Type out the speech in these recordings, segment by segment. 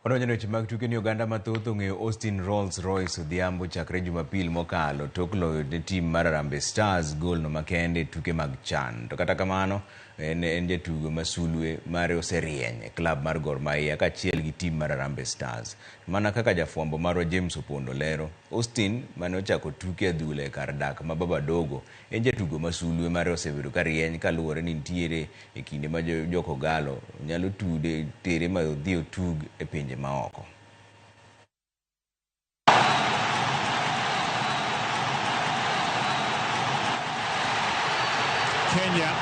Wadonjo e weche mag tuke ni oganda mathoth ong'eyo Austin Rolls Royce Odhiambo chakre Jumapil mokalo tok loyo ne tim mar Harambee Stars gol no makende e tuke mag CHAN. To kata kamano en jatugo ma sulwe mare oserieny e klab mar Gor Mahia kaachiel gi tim mar Harambee Stars. Mana kaka jafwambo marwa James Opondo lero, Austin mane ochako tuke adhula e kar dak ma Baba Dogo en jatugo ma sulwe mare osebedo ka rieny kaluwore ni nitiere e kinde ma jokogalo nyalo tude tere ma odhi otug e pinje maoko. Kenya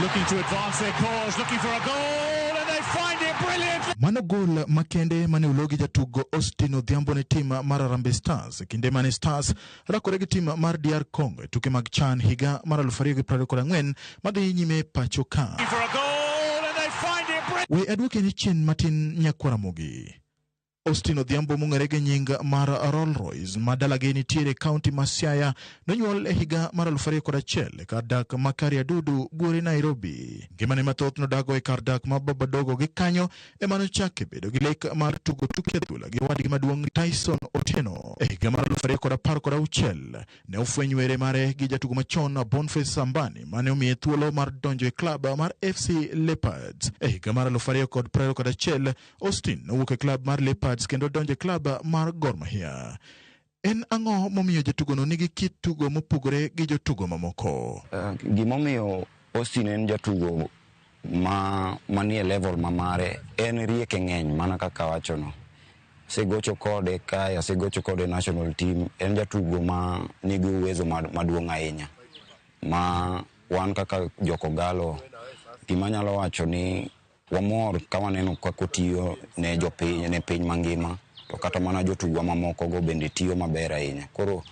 looking to advance their cause, looking for a goal, and they find it brilliantly. Mano gol makende mane ologi jatugo Austin Odhiambo ne tim mar Harambee Stars e kinde mane Stars rakore gi tim mar DR Congo e tuke mag CHAN higa mar 2024 madhi nyime pacho ka. For a goal, and they find it brilliantly. We aduoke ni chien matin nyakwaramogi. Austin Odhiambo mong'ere gi nying mar Rolls Royce ma dalagi nitiere e kaunti ma Siaya nonyuol e higa mar 2001 e kar dak ma Kariadudu buore Nairobi. Ngimane mathoth nodago e kar dak ma Babadogo gi kanyo ema nochake bedo gi lek mar tugo tuke adhula gi owadgi maduong' Tyson Otieno. E higa mar 2016 ne ofweny were mare gi jatugo machon Boniface Sambani mane omiye thuolo mar donjo e klab mar FC Leopards. E higa mar 2021 Austin nowuok e klab mar Leopards kendo donjo e klab mar Gor Mahia. En ang'o momiyo jatugono nigi kit tugo mopogore gi jotugo mamoko? Gimomiyo Austin en jatugo ma manie level ma mare en rieke ng'eny mana kaka awachono. Asegocho kode kae, asegocho kode e national team. En jatugo ma nigi uwezo maduong' ahinya. Ma wan kaka jokogalo, gima anyalo wacho ni wamor ka waneno kaka otiyo ne jopiny, ne piny mangima, to kata mana jotugwa mamoko go bende tiyo maber ahinya. Koro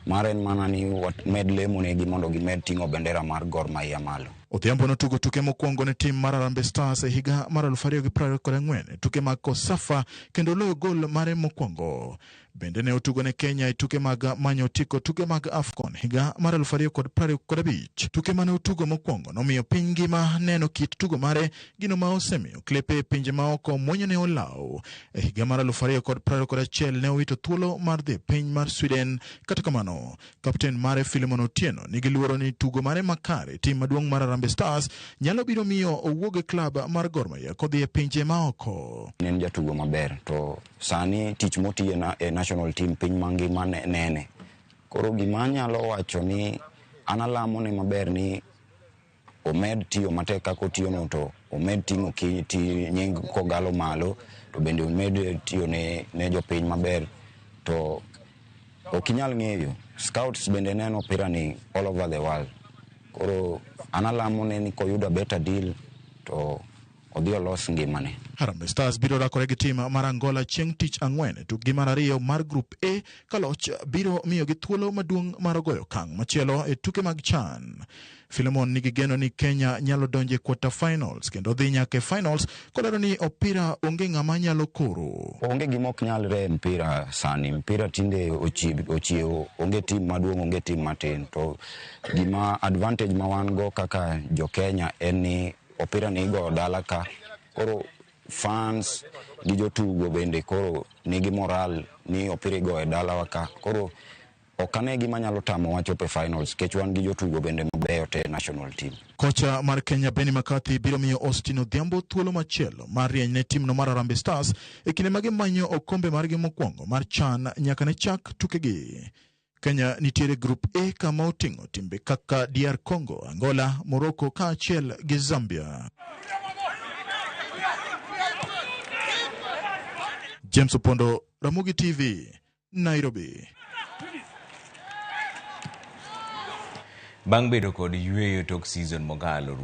mare en mana ni wamed lemo negi mondo gimed ting'o bendera mar Gor Mahia malo. Odhiambo notugo tuke mokwongo ne tim mar Harambee Stars e higa mar 2024 e tuke mag Kosafa kendo loyo gol mare mokwongo. Bende ne otugo ne Kenya e tuke mag manyo otiko tuke mag AFCON higa mar 2025. Tuke mane otugo mokwongo nomiyo piny ngima neno kit tugo mare, gino ma osemiyo klepe e pinje maoko muonyone olaw. E higa mar 2021 ne owito thuolo mar dhi e piny mar Sweden. Kata kamano, kapten mare Philemon Otieno nigi luoro ni tugo mare makare tim maduong' mar Harambee Stars nyalo biro miyo owuog e klab mar Gor Mahia kodhi e pinje maoko. En jatugo maber to sani tich motiyo e national team piny mangima nene. Koro gima anyalo wacho ni an alamo ne maber ni omed tiyo matek kaka otiyo no to omed ting'o nying Kogalo malo to bende omed tiyo ne jopiny maber to ok inyal ng'eyo. Scouts bende neno opira ni all over the world. Koro an alamo ne ni koyudo a better deal to odhi olos ngimane. Harambee Stars biro rakore gi tim mar Angola chieng' tich ang'wen e tukgi mar ariyo mar Group A ka loch biro miyogi thuolo maduong' mar goyo okang' machielo e tuke mag CHAN. Philemon nigi geno ni Kenya nyalo donjo e quarter finals kendo dhi nyaka e finals kolero ni opira onge ng'ama nyalo koro. Onge gima ok nyalre e mpira sani. Mpira tinde ochiewo, onge tim maduong', onge tim matin. To gima advantage ma wan go kaka jo Kenya en ni opira ni igoyo dala ka. Koro fans gi jotugo bende koro nigi moral ni opira igoyo e dalawa ka. Koro ok ane gima nyalo tamowa chopo e finals nikech wan gi jotugo bende mabeyo te e national team. Kocha mar Kenya Benni McCarthy biro miyo Austin Odhiambo thuolo machielo mar rieny ne timno mar Harambee Stars e kinde ma gimanyo okombe margi mokwongo mar CHAN nyaka ne chak tukegi. Kenya nitiere Group A kama oting'o timbe kaka DR Congo, Angola, Morocco kaachiel gi Zambia. James Opondo, Ramogi TV, Nairobi. Bang' bedo kod yueyo tok season mokalo.